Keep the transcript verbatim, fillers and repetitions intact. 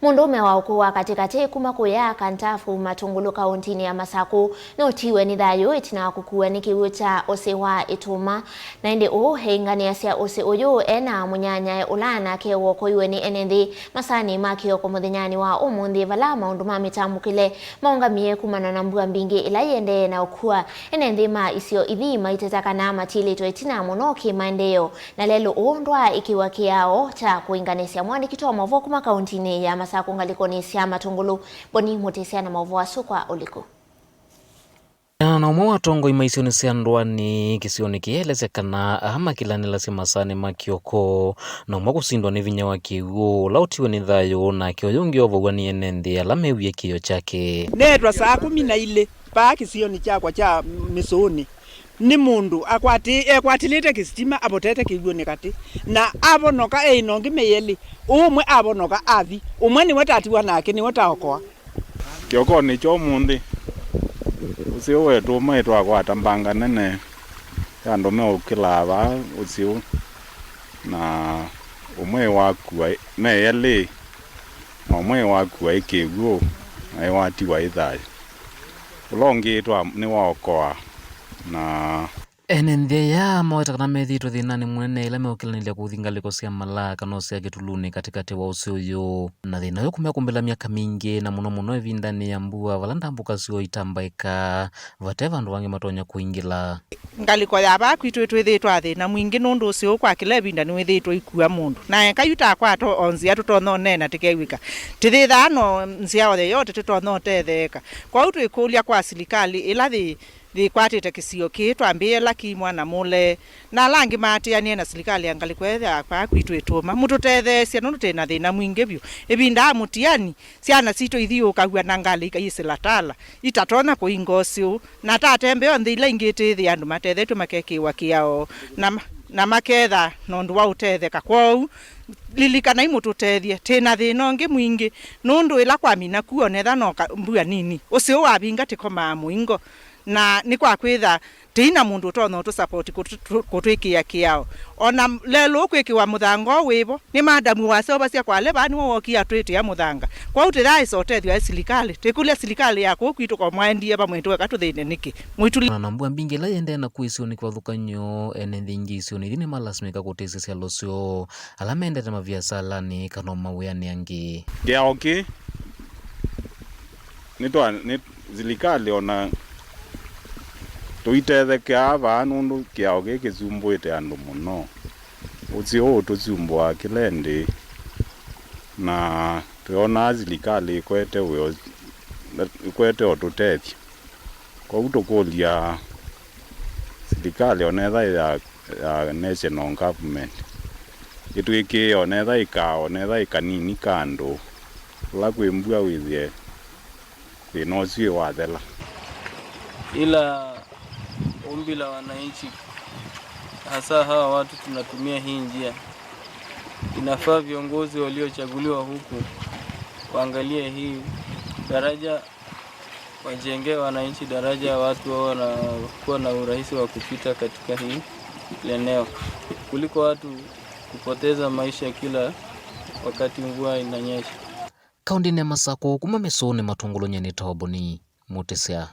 Mũndũũme wa ũkũũ wa katĩkatĩ kuma kũya Kantafu Matũngũlũ kaũntĩnĩ ya Masakũ nũtiwe nĩ thayũ ĩtina wa kũkuwa nĩ kĩw'ũ kya ũsĩ wa ĩtuma. Na ĩndĩ ũũ eĩnganĩasya ũsĩ ũyũ e na mũnyanyae ũla nake wokoiwe nĩ ene nthĩ masanĩ ma kĩoko mũthenyanĩ wa ũmũnthĩ, vala maũndũ ma mĩtambũkĩle maũngamie kumana na mbua mbingĩ ĩla ĩendee na ũkua ene nthĩ ma isio ithi maiteta kana matiĩlĩtwe ĩtina mũno kĩmaendeeo. Na lelũ ũũ ndwaa ĩkĩwa kĩao kya kũĩnganĩsya. Mũandĩki wa maũvoo kuma kaũntĩnĩ ya Masakũ ngalĩkonĩ sya Matũngũlũ, Boni Mũtĩsya na maũvoo asu kwa ũliku. Na ũmwe wa atongoi ma isionĩ sya ndũanĩ kĩsionĩ kĩĩ aelesya kana aa makĩlanĩlasya masanĩ ma kĩoko, na ũmwe kũsindwa nĩ vinya wa kĩw'ũ ũla ũtiwe nĩ thayũ, nake ũyũ ũngĩ ovow'a nĩ ene nthĩ ala mewie kĩĩo kyake. Neetwa saa kũmi na ilĩ paa kĩsionĩ kyakwa kya Mĩsũũnĩ. Nĩ mũndũ akwatĩ-, ekwatĩlĩte kĩsitima avotete kĩw'ũnĩ katĩ, na avonoka eĩ na ũngĩ mei elĩ. Ũũ ũmwe avonoka athi, ũmwe nĩwe tatiwa nake, nĩwe taokoa. Kĩokonĩ kya ũmũnthĩ, ũsĩ ũũ wetũma ĩtwakwata mbanga nene ya andũ meũkĩlaa vaa ũsĩ ũũ, na ũmwe wakua, me elĩ, na ũmwe wakua ĩ kĩw'ũ, na ĩwatiwa ĩ thayũ. Ũla ũngĩ twa-, nĩwaokoa, na Ene nthĩ aya maweta kana methĩĩtwe thĩnanĩ mũnene ĩla meũkĩlanĩlya kũthi ngalĩko sya malaa kana ũsea kĩtulunĩ katĩkatĩ wa ũsĩ ũyũ. Na thĩna ũyũ kũmekumbĩla myaka mingĩ, na mũno mũno ĩvindanĩ ya mbua, vala ndambũka syoo itambaĩkaa, vate vandũ vangĩ matonya kũingĩla. Ngalĩko ya vaa kwitũ twĩthĩĩtwe na thĩna mwingĩ nũndũ ũsĩ ũũ kwa kĩla ĩvinda nĩwĩthĩĩtwe ikua mũndũ. Na eka yu takwata o nzĩa tũtonya ũneena tĩkew'ĩka. Tĩthĩthaa no nzĩa o yeyote tũtonya ũtetheeka. Kwoou twĩkũlya kwa silikalĩ ĩla yĩ yĩkwatĩte kĩsio kĩĩ twambĩĩe Lucky mwana mũle, na ala angĩ maatĩanĩe na silikalĩ ya ngalĩko ĩthĩa kwa kwitũ ĩtũma mũtũtetheesye nũndũ twĩ na thĩna mwingĩ vyũ. Ĩvinda ya mũtiani, syana sitũ ithiũũkaw'a na ngalĩ ikaisĩla tala, itatonya kũinga ũsĩ ũũ, na tatembea o nthĩ ila ingĩ tĩthĩa andũ matethetw'e makekĩĩwa kĩao, na ma-, na maketha na ũndũ wa ũtetheka. Kwoou, lilikanai mũtũtethye, twĩ na thĩna ũngĩ mwingĩ, nũndũ ĩla kwamina kua onetha no ka-, mbua nini, ũsĩ ũũ wavinga tĩkomaa mũingo. Na nĩ kwa kwĩtha tĩi na mũndũ ũtonya ũtũsapoti kũtũ-, kũtwĩkĩa kĩao. O na lelũ kwĩkĩwa mũthanga ũũ wĩvo, nĩ madamu wasya ũvasya kwale vaa nĩwe wokie atwĩtĩa mũthanga. Kwoou tũyaaĩsa ũtethyo wa silikalĩ, twĩkũlya silikalĩ ya kũu kwitũ ko mwaendie vamwe tũeka tũthĩne nĩkĩ? Mwĩtũli. Na mbua mbingĩ ĩla yĩendee na kũĩsĩwa nĩ kĩvathũkany'o, ene nthĩ ingĩ isionĩ ithi nĩmalasimĩka kũtĩsya syalo syoo ala mendete maviasalanĩ kana o mawĩanĩ angĩ. Kĩao kĩĩ nĩtwa-, nĩ silikalĩ o na tũitethekeaa vaa nũndũ kĩao kĩĩ kĩsumbũĩte andũ mũno. Ũsĩ ũũ ũtũsumbũaa kĩla ĩndĩ, na twĩonaa silikalĩ ĩkwete wĩo, ĩkwete o tũtethyo. Kwoou tũkũlya silikalĩ onetha ya, ya national government ĩtwĩkĩĩe onetha ĩkaa, onetha ĩkanini ka andũ, kũla kwĩ mbua wĩthĩe thĩna ũsu wathela. Ila ombi la wananchi, hasa hawa watu tunatumia hii njia, inafaa viongozi waliochaguliwa huku waangalie hii daraja, wajengee wananchi daraja, watu wao wanakuwa na urahisi wa kupita katika hii eneo, kuliko watu kupoteza maisha kila wakati mvua inanyesha. Kaũntĩnĩ ya Masakũ, kuma Mĩsũnĩ Matũngũlũ, nyie nĩ Toboni Mũtĩsya.